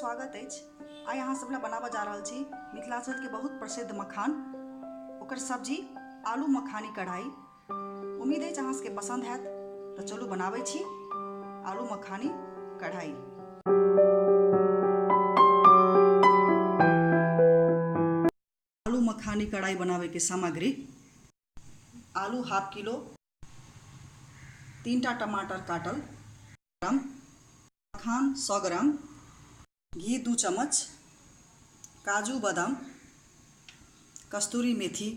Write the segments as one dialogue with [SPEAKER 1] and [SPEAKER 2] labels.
[SPEAKER 1] स्वागत अछि। आइ अहाँ सब ला बनाबऽ जा रहल छी मिथिलांचल के बहुत प्रसिद्ध मखान, ओकर सब्जी आलू मखानी कढ़ाई। उम्मीद अछि अहाँ सबके पसंद हैत। तो चलू बनाबै छी आलू मखानी कढ़ाई। आलू मखानी कढ़ाई बनावे के सामग्री: आलू हाफ किलो, 3टा टमाटर काटल, ग्राम मखान 100 ग्राम, घी 2 चम्मच, काजू बादाम, कस्तूरी मेथी,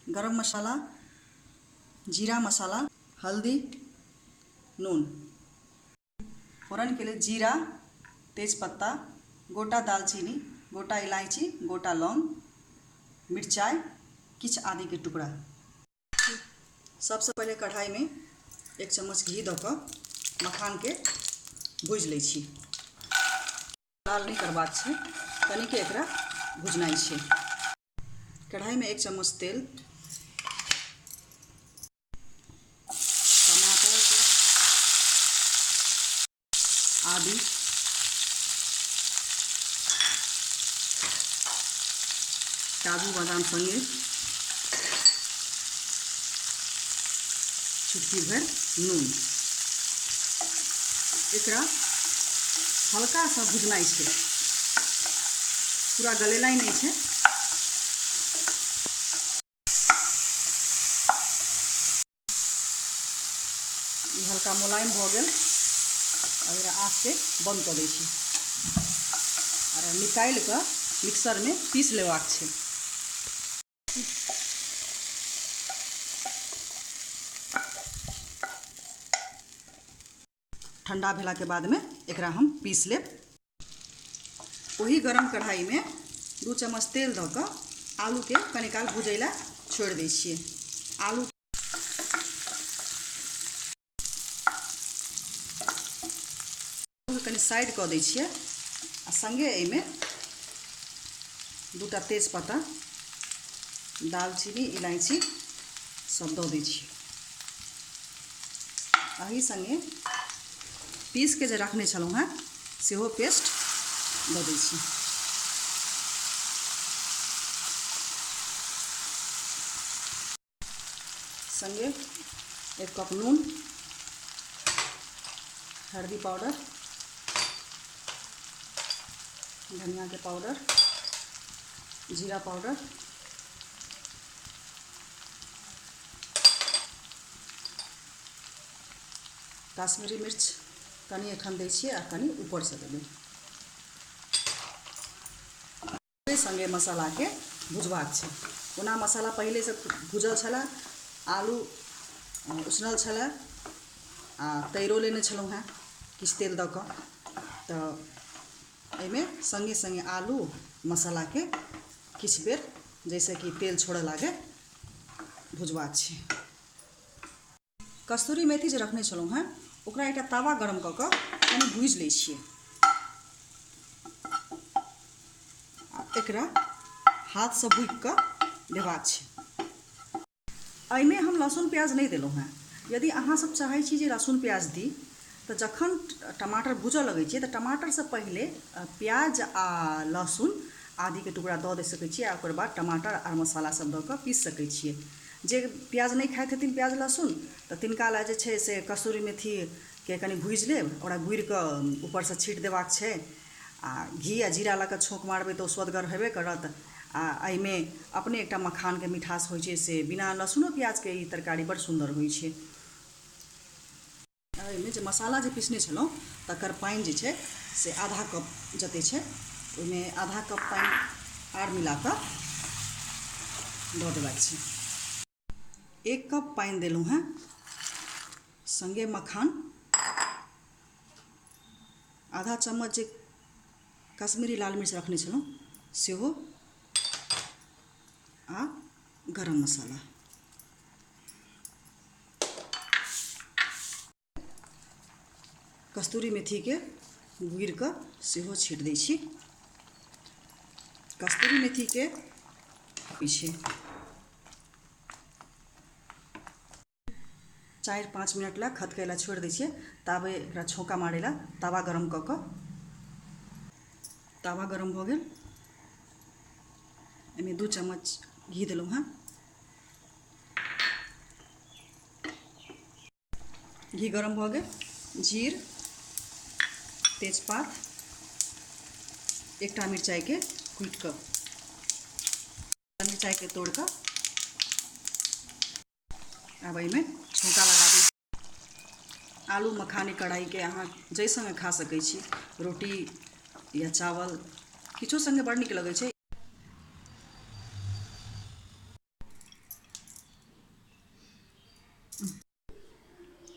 [SPEAKER 1] गरम मसाला, जीरा मसाला, हल्दी, नून। फोरन के लिए जीरा, तेजपत्ता, गोटा दालचीनी, गोटा इलायची, गोटा लौंग, मिरचाई, किछ आदि के टुकड़ा। सबसे पहले कढ़ाई में 1 चम्मच घी दऽ कऽ मखान के भूजि लै छी। लाल नहीं करबाक छै, कनिके एकरा भुजनाइ छै। कढ़ाई में 1 चम्मच तेल, टमाटर के आदि, काजू बादाम संगे चुटकी भरि नून, एकरा हल्का सा भुजनाइ छै, पूरा गलेनाइ नहि छै। ई हल्का मुलायम भऽ गेल। अब एकरा आँचके बंद कऽ दै छी और निकालि कऽ मिक्सर में पीस लेबाक छै। ठंडा भेला के बाद में एकरा हम पीस लेब। ओही गरम कढ़ाई में 2 चम्मच तेल दऽ कऽ आलू के कनिकाल भुजै ला छोड़ि दै छियै। आलू कनि साइड कऽ दै छियै आ संगे एहिमे 2टा तेजपत्ता, दालचीनी, इलायची सब दऽ दै छियै। एहि संगे पीस के जे रखने छलहुँ हेँ सेहो पेस्ट दऽ दै छी। संगे 1 कप नून, हल्दी पाउडर, धनिया के पाउडर, जीरा पाउडर, काश्मीरी मिर्च कनि एखन दै छियै आ कनि ऊपर से देबै। संगे मसाला के भुजबाक छै। ओना मसाला पहिले से भुजल छलै, आलू उसनल छलै आ तैरो लेने छलहुँ हेँ किछु तेल दऽ कऽ, तऽ एहिमे संगे संगे आलू मसाला के किछु बेर जैसे कि तेल छोड़ऽ लागे भुजबाक छै। कस्तूरी मेथी जे रखने छलहुँ हेँ ओकरा एकटा तावा गरम कऽ कऽ कनि भूजि लै छियै। एकरा हाथसँ भूकि कऽ देबाक छै। एहिमे हम लहसुन प्याज नहि देलहुँ हेँ। यदि अहाँ सब चाहै छी जे लहसुन प्याज दी तऽ जखन टमाटर भूजऽ लगै छियै तऽ टमाटरसँ पहिले प्याज आ लहसुन आदिके टुकड़ा दऽ दे सकै छियै आ ओकर बाद टमाटर आ मसाला सब दऽ कऽ पीस सकै छियै। जे प्याज नहि खाइत हेथिन प्याज लहसुन तऽ तिनका लए जे छै से कस्तूरी मेथीके कनि भूजि लेब, ओकरा गुड़ि कऽ ऊपरसँ छीट देबाक छै आ घी आ जीरा लऽ कऽ छौंक मारबै तऽ ओ स्वदगर हेबे करत। आ एहिमे अपने एकटा मखानके मिठास होइ छै, से बिना लहसुनो प्याजके ई तरकारी बड़ सुन्दर होइ छै। एहिमे जे मसाला जे पिसने छलहुँ तकर पानि जे छै से आधा कप जते छै ओहिमे आधा कप पानि आर मिला कऽ दऽ देबाक छै। 1 कप पानि देलहुँ हेँ, संगे मखान, आधा चम्मच जे कश्मीरी लाल मिर्च रखने छलहुँ सेहो आ गरम मसाला। कस्तूरी मेथी के गुड़ि कऽ सेहो छीट दै छी। कस्तूरी मेथी के छै 4-5 मिनट ला खदकै ला छोड़ि दै छियै। ताबे एकरा छौंका मारै ला तावा गरम कऽ कऽ तावा गरम भऽ गेल। एहिमे 2 चम्मच घी देलहुँ हेँ। घी गरम भऽ गेल। जीर, तेजपात, एकटा मिरचाइके कुटि कऽ, मिरचाइके तोड़ि कऽ आब एहिमे छौंका लगा दै। आलू मखानी कढ़ाईके अहाँ जाहि सङ्गे खा सकै छी, रोटी या चावल किछो सङ्गे बड़ नीक लगै छै।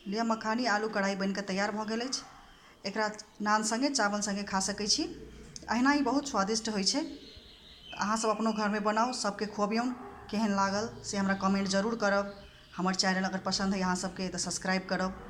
[SPEAKER 1] लिअ, मखानी आलू कढ़ाई बनिकऽ तैयार भऽ गेल अछि। एकरा नान सङ्गे, चावल सङ्गे खा सकै छी। अहिना ई बहुत स्वादिष्ट होइ छै। अहाँ सब अपनो घरमे बनाउ, सबके खुअबियौन। केहन लागल से हमरा कमेंट जरूर करब। हमर चैनल अगर पसन्द है अहाँ सबके तऽ सब्सक्राइब करब।